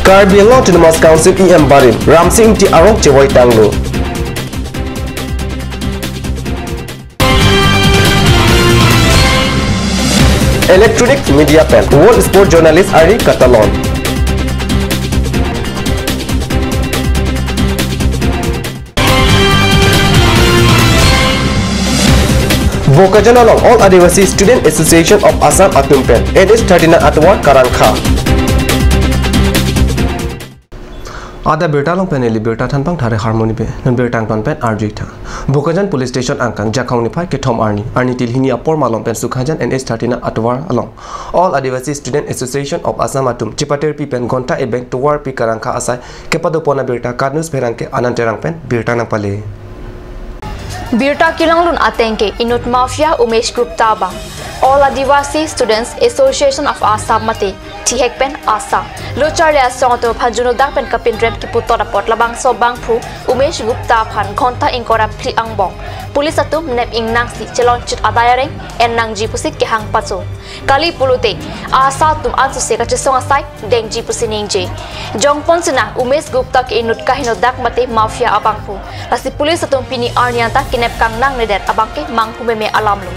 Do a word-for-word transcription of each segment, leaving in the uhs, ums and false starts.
Karbi Anglong Autonomous Council E M barim Ramsing Ingti arong chevoi tanglo. Electronic media pen World Sport Journalist arni katalon. Bokajan along All Adivasi Student Association of Assam atum pen N H thirty-nine atovar karangkha. Adap birta along pen neli birta thanpang thare harmoni pe, non birta angton pen arju-ik tha. Bokajan Police Station angkang Jakhong niphai kethom arni, arni til hini apor malom pen Sukhajan N H thirty-nine atovar along All Adivasi Student Association of Assam atum chepatirpi pen ghonta ebeng tovarpi karangkha asai kepadopon abirta KAT News pherangke Anand Terang pen birta nangpale. Birta kelonglun ateng ke inut mafia Umesh Gupta abang All Adivasi Students Association of Assam mate thihek pen AASA lo charli asong atum aphan junudak pen kapinrem kiputot apot labangso abangphu Umesh Gupta aphan ghonta ingkoi ra phli angbong police atum nep ingnangsi chelongchit adai areng en nangji pusi kehang paso. Kali pulote AASA atum ansose kachesong asai dengji pusi ningje. Jongpon sinang Umesh Gupta ke inut kahingno dak mate mafia abangphu. Lasi police atum pini arni anta kenep kangnangnedet abang ke manghu meme alamlo.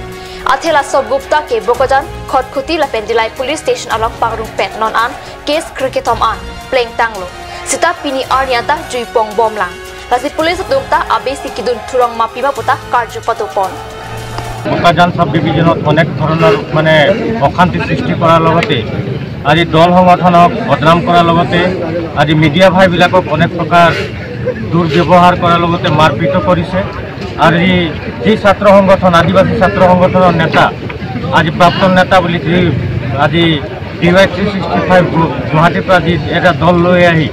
Athe laso Gupta ke Bokajan, Khatkhati lapen Dillai Police Station along pangrungpet non an case krekethom an plengtanglo. Seta pini arni anta jui pongbomlang. Lasi police atum ta abesi kedun thurong ma pima puta karju padopon. Bokajan sub ডিভিজনত অনেক ধৰণৰ মানে অশান্তি সৃষ্টি কৰাৰ লগতে আজি দল সংগঠনক বদনাম কৰাৰ লগতে আজি মিডিয়া ভাইবিলাকক অনেক প্ৰকাৰ দুৰ্ব্যৱহাৰ কৰাৰ লগতে মাৰপিটো কৰিছে। আৰু এই যি ছাত্ৰ সংগঠন, আদিবাসী ছাত্ৰ সংগঠনৰ নেতা, আজি প্ৰাক্তন নেতা বুলি যি আজি D Y three sixty five গুৱাহাটীৰ পৰা যি এটা দল লৈ আহি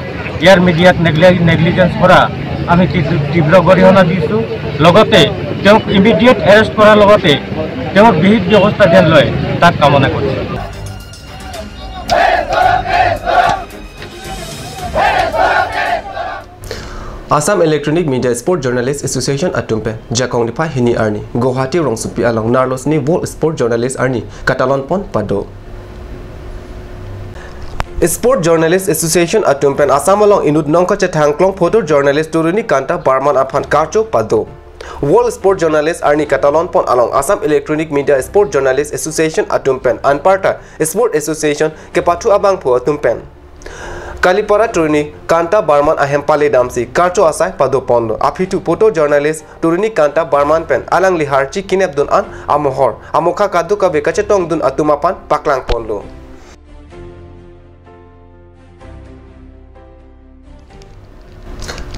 ইয়াৰ মিডিয়াত নেগলি-, নেগলিজেঞ্চ কৰা আমি তীব্ৰ, তীব্ৰ গৰিহণা দিছোঁ। লগতে তেওঁক ইমিডিয়েট এৰেষ্ট কৰাৰ লগতে তেওঁৰ বিহিত ব্যৱস্থা যেন লয় তাক কামনা কৰিছোঁ। Assam Electronic Media Sport Journalist Association atum pen Jakhong niphai hini arni Guwahati rongsopi along nerlo sini World Sport Journalist arni katalon pon pado. Sport Journalist Association atum pen Assam along inut nongkachethang klong photo journalist Toruni Kanta Barman aphan karcho pado. World Sport Journalist arni katalon pon along Assam Electronic Media Sport Journalist Association atum pen anparta Sport Association kepathu abangphu atum pen Kalipara Toruni Kanta Barman ahem pale damsi karcho asai pado ponlo. Aphi thu photo journalist Toruni Kanta Barman pen alangli harchi kinep dun an amohor amokha kadokave kachetong dun atum aphan paklang ponlo.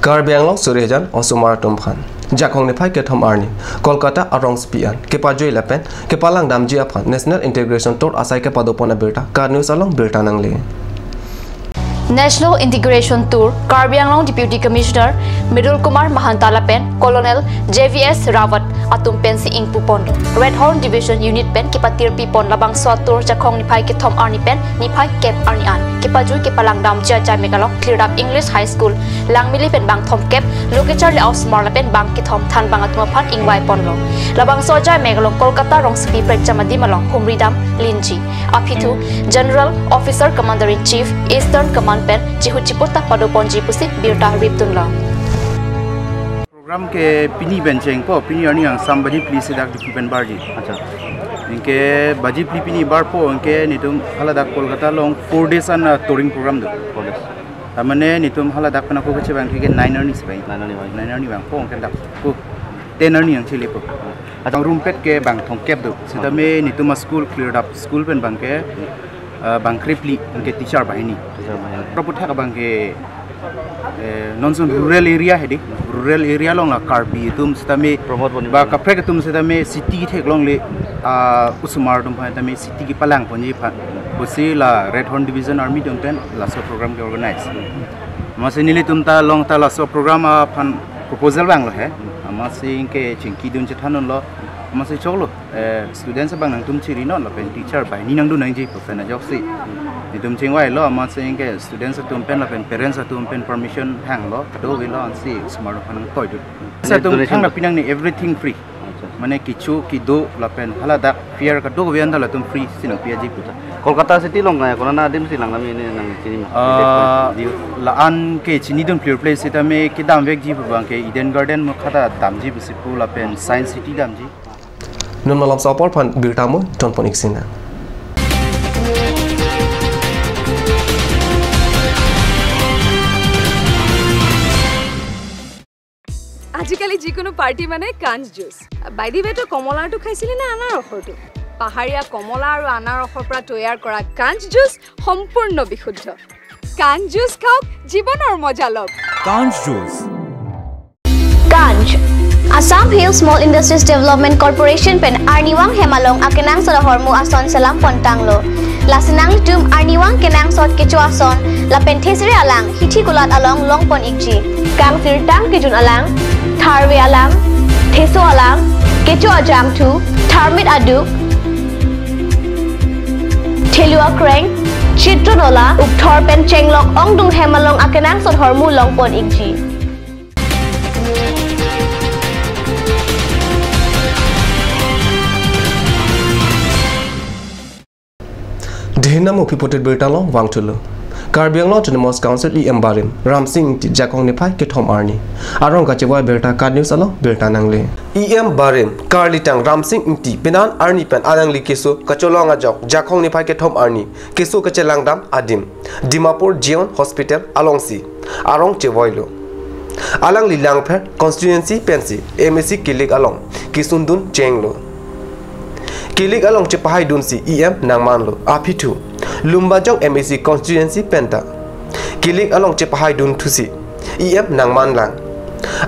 Karbi Anglong suri hajan osomar atum aphan Jakhong niphai kethom arni Kolkata arongsopi an kepajui lapen kepalang damji aphan National Integration Tour asai kepado pon abirta KAT News along birta nangle. National Integration Tour Karbi Anglong Deputy Commissioner Mridul Kumar Mahanta lapen Colonel J V S Rawat atum pensi ingpu pon. Red Horn Division Unit pen kepatirpi pon labangso atour Jakhong niphai kethom arni pen niphai kep arni an kepajui kepalang damji ajaimek along Klirdap English High School Langmili pen bang thomkep lo kecharli a-osomar lapen bang kethom thanbang atum aphan ingvai ponlo. Labangso ajaimek along Kolkata rongsopi prekjam adim along humri dam linji. Aphi thu General Officer Commander in Chief Eastern Command pen chihut chiput ta pado ponji pusi birta rip dunlo. Program ke pini pen chengpo, pini arni angsam baji phli si dak Diphu pen barji. Acha. Anke baji phli pini barpo, anke netum hala dak Kolkata along four days an, uh, touring program do. Four days. Tamane netum hala dak pen ako kechevang ke nine arni si bang. Nine arni bang. Nine arni bangpo, anke dak ko ten arni ang chelepo. Acha. Rumpet ke bang thomkep do. Sitame netum a-school Klirdap school pen bang ke, uh, bang krephli, anke teacher banghini. Teacher banghini. Proputhak abang ke, eh, non son rural area hedi, rural area along la Karbi atum sitame, promote pon ba kaprek atum sitame city theklongle, ah, osomar atum aphan tame city kepalang ponji aphan pusi la Red Horn Division Army atum pen laso program ke-organize. Amatsi nelitum ta along ta laso program aphan proposal vanglo he. Amatsi anke chingki dun chethan dunlo. Amatsi choklo. Eh, students abang nangtum chiri non lapen teacher banghini nangdun nangji pu pen ajoksi netum chingvailo, amatsi anke students atum pen lapen parents atum pen permission hanglo, kadokave lo ansi osomar aphan nangtoi dun. Students atum donation thangta pi nangne, everything free. Acha. Mane kecho kedo lapen haladak fare kadokave an ta latum free si nangpi aji puta. Kolkata city along, eh, konat adim si lang nami ini nangchini ma? Ah, Di- la-an ke chinidun clear place sitame kedam vekji pu abang ke Eden Garden mo khata damji pusi pu lapen Science City damji. Non malom sa apor aphan birta mo tonpon ik sina. আজিকালি যিকোনো পাৰ্টি মানে কাঞ্চ juice. By the ৱে, তই কমলাৰটো খাইছিলি নে আনাৰসৰটো? পাহাৰীয়া কমলা আৰু আনাৰসৰ পৰা তৈয়াৰ কৰা কাঞ্চ জুচ সম্পূৰ্ণ বিশুদ্ধ। কাঞ্চ জুচ খাওক, জীৱনৰ মজা লওক। Kanch Juice. Kanch, Assam Hill Small Industries Development Corporation pen arnivang hem along akenangsot ahormu ason selam pontanglo. Lasi nanglitum arnivang kenangsot kecho ason lapen thesere alang hithi kulat along longpon ikji. Kangsirtang kejun alang, tharve alang, theso alang, kecho ajangthu, tharmit aduk, thelu akreng, chitro nola, ukthor pen chenglok ongdung hem along akenangsot ahormu longpon ikji. Dhinam upi putit birta along vangthulo. Karbi Anglong Autonomous Council E M barim Ramsing Ingti jakong niphai kethom arni arong kachevoi birta KAT News along birta nangle. E M barim karlitang Ramsing Ingti penan arni pen alangli keso kacholong ajok jakong niphai kethom arni keso kachelang dam adim Dimapur Zion Hospital alongsi arong chevoilo. Alangli Langpher constituency pensi M A C kilik along kesundun chenglo. Kilik along chepahaidunsi E M nangmanlo. Aphi thu Lumbajong M A C constituency penta kilik along chepahaidun thusi E M nangmanlang.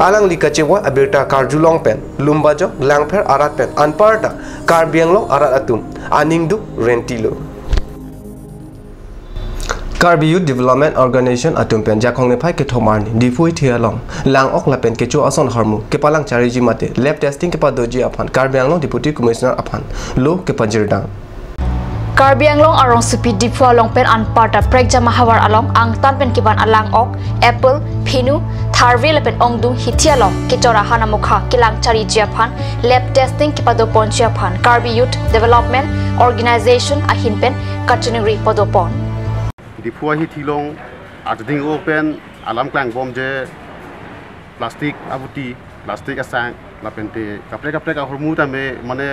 Alangli kachevoi abirta karjulong pen Lumbajong Langpher arat pen anparta Karbi Anglong arat atum aning duk rentilo. Karbi Youth Development Organization atum pen jakong niphai kethom arni Diphu hithi along lang-ok lapen kecho ason ahormu kepalang chariji mate lab testing kepadoji aphan Karbi Anglong Deputy Commissioner aphan lo kepajirdam. Karbi Anglong arongsopi Diphu along pen anparta prekjama havar along angtan pen kevan alang-ok, apple, phinu, tharve lapen ongdung hithi along kechor ahan amokha kelang chariji aphan lab testing kepadoponji aphan Karbi Youth Development Organization ahin pen kachiningri padopon. Diphu ahithi along ading open alam klangbom je plastic abuti, plastic asang, lapente kaprek kaprek ahormu tame mane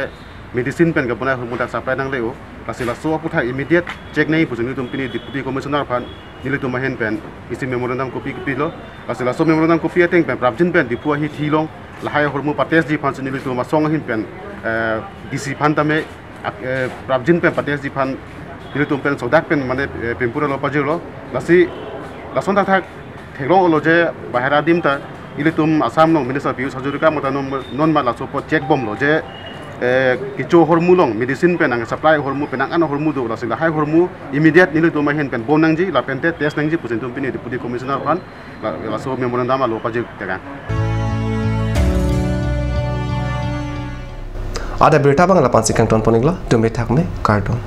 medicine pen kabonai ahormu dak supply nangle-o. Lasi laso aputhak immediate check nangji pusi nelitum pini Deputy Commissioner aphan nelitum ahin pen isi memorandum copy kopilo. Lasi laso memorandum copy ateng pen prapjin pen Diphu ahithi along lahai ahormu patestji aphansi nelitum asong ahin pen, eh, D C aphan tame ak-, eh, prapjin pen patestji aphan nelitum pen sodak pen mane, eh, pempura lo pajirlo. Lasi lason thakthak theklonglo je bahera adim ta ilitum Assam along Minister Pijush Hazarika mata non, non ma laso apot check bomlo je, eh, kecho ahormu along medicine pen nangsupply ahormu pen nang-an ahormu do, lasi lahai ahormu immediate nelitum ahin pen bom nangji lapente test nangji pusi nelitum pini Deputy Commissioner aphan la-, laso memorandum alo pajir tekang. Ada birta abang lapu-ansi kangtonpon iklo, dome thakme, kardom.